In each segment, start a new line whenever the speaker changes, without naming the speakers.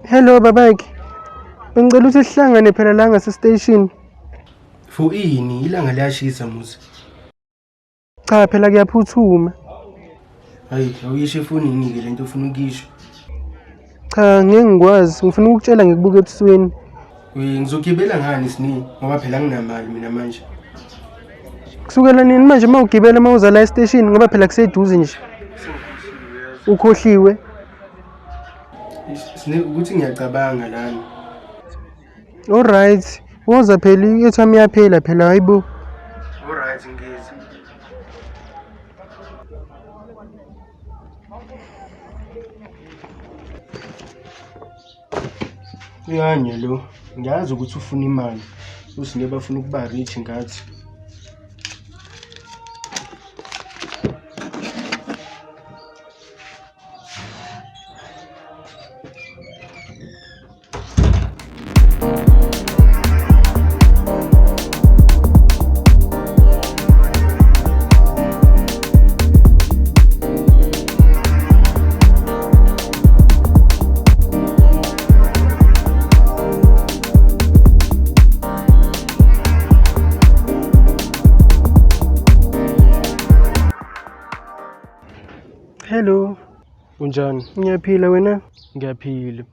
Hello babakhe. Bengicela ukuthi sihlangane phela la ngase station.
For ini ilanga liyashisa muzi.
Cha phela kuyaphuthuma.
Hayi, awuyisho efonini ke lento ofuna ukuyisho.
Cha ngeke ngikwazi, ngifuna ukukutshela ngikubuka ebusweni.
We ngizogibela ngani sini ngoba phela nginamali mina manje.
Kusukela nini manje uma ugibela uma uza la estation ngoba phela kuseduze nje. Ukhohliwe.
Sine ukuthi ngiyacabanga lana.
Alright. Woza phela i-airtime iyaphela phela hayibo.
Alright ngiyeza. Uyanya lo. Ngiyazi ukuthi ufuna imali. Usine bafuna ukuba rich ngathi.
Hello.
Unjani?
Ngiyaphila wena?
Ngiyaphila.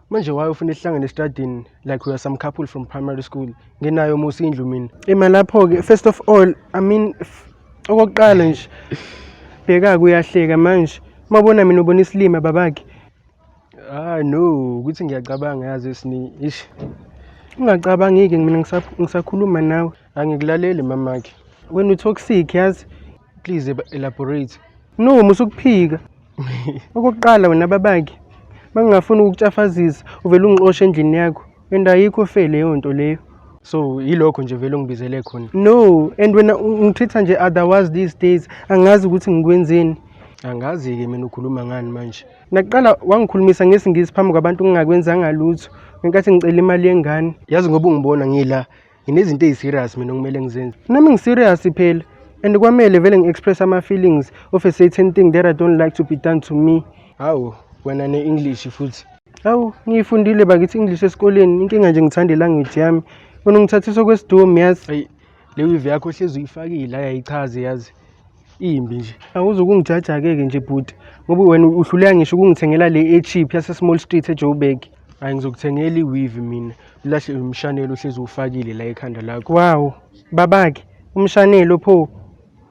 Manje why ufuna ihlangane estradini like we are some couple from primary school? Nginayo musi indlu mina.
Ima lapho-ke first of all, I mean okokuqala nje bheka-ke uyahleka manje. Uma ubona mina ubona isilima babakhe.
Ah no, ukuthi ngiyacabanga yazi esini. Ish.
Ungacabangi-ke mina ngisakhuluma nawe.
Angikulaleli mamakhe.
Wena u-toxic yazi.
Please elaborate.
No, musukuphika. Okokuqala wena babakhe, mangingafuni ukukutshafazisa uvele ungixoshe endlini yakho. And ayikho fair leyo nto leyo.
So yilokho nje vele ongibizele khona.
No, and wena ungitreat nje otherwise these days. Angazi ukuthi ngikwenzeni.
Angazi-ke mina ukhuluma ngani manje.
Nakuqala wangikhulumisa ngesiNgisi phambi kwabantu ngingakwenzanga lutho ngenkathi ngicela imali yengane.
Yazi ngoba ungibona ngila nginezinto eyi-serious mina okumele ngizenze.
Nami ngi-serious phela and kwamele vele ngi-express ama-feelings of a certain thing that I don't like to be done to me.
Hawu, wena ne-English futhi.
Hawu, ngiyifundile bakithi English esikoleni, inkinga nje ngithanda i-language yami. Wena ungithathisa okwesidomu yazi.
Ayi, le weave yakho ohlezi uyifakile ayayichazi yazi. Imbi nje.
Awuzukungijaja-ke ke nje bhuti, ngoba wena uhluleka ngisho ukungithengela le e-cheap yase-Small Street eJoburg.
Hayi ngizokuthengela i-weave mina. Ulahle umshanelo ohlezi uwufakile la ekhanda lakho.
Wow, babakhe, umshanelo pho.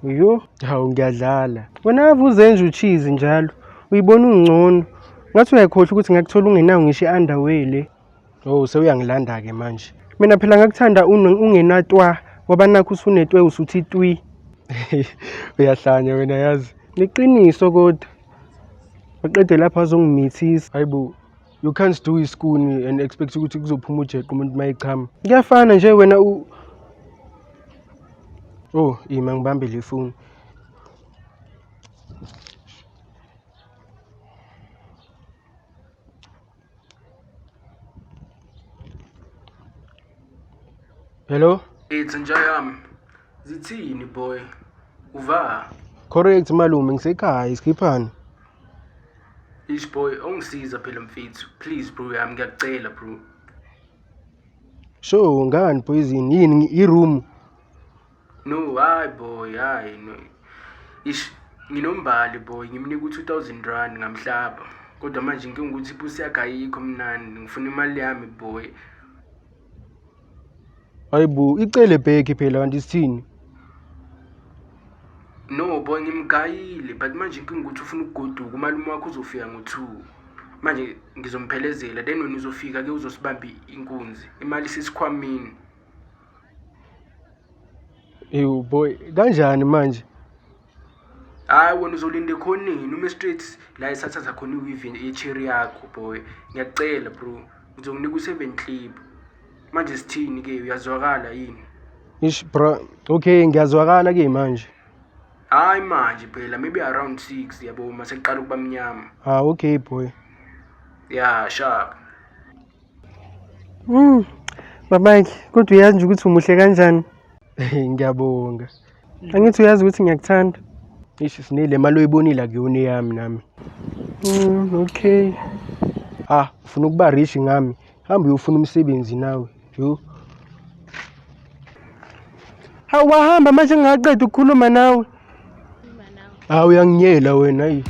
Yo,
Hawu ngiyadlala.
wena ave uzenza ucheese njalo. Uyibona ungcono. Ngathi uyakhohlwa ukuthi ngakuthola ungenawo ngisho i-underwear le.
Oh, sewuyangilanda-ke manje.
Mina phela ngakuthanda ungenatwa ngoba nakho usunetwe usuthi twi.
Uyahlanya wena yazi.
Liqiniso kodwa. Waqede lapho wazongimithisa.
Hayibo, you can't do iskuni and expect ukuthi kuzophuma ujeqe umuntu mayichama.
Kuyafana nje wena u
Oh, ima ngibambe le phone. Hello?
It's nja yami. Zithini boy? Uva?
Correct malume, ngisekhaya isikhiphani.
Ish boy, ongisiza phela mfethu. Please bro yami ngiyakucela bro.
Sure, ngani poison yini i-room?
No, hayi boy, hayi no. Ish nginombali boy, ngimnika u-2000 rand ngamhlaba. Kodwa manje inkinga ukuthi ipusi yakhe ayikho mnandi. Ngifuna imali yami boy.
Hayibo, icele back phela kanti sithini?
No boy, ngimgayile but manje inkinga ukuthi ufuna ukugoduka. Umalume wakho uzofika ngo-2. Manje ngizomphelezela then wena uzofika ke uzosibamba inkunzi. Imali isesikhwameni.
Ewu boy, kanjani manje?
Hayi wena uzolinda ekhoneni ume straight la esathatha khona i-weave ye-cherry yakho boy. Ngiyakucela bro. Ngizokunika u-7 clip. Manje sithini ke uyazwakala yini?
Ish bro, okay ngiyazwakala ke manje.
Hayi manje phela maybe around 6 yabo mase kuqala ukuba mnyama.
Ah okay boy.
Yeah, sharp.
Babakhe, kodwa uyazi nje ukuthi umuhle kanjani.
Ngiyabonga.
Angithi uyazi ukuthi ngiyakuthanda.
Ish sinele mali oyibonile akuyona eyami nami.
Okay.
Ah, ufuna ukuba rich ngami. Hamba uyofuna umsebenzi nawe. Yo.
Hawu, wahamba manje ngingaqeda ukukhuluma nawe.
Ah, uyanginyela wena, ayi.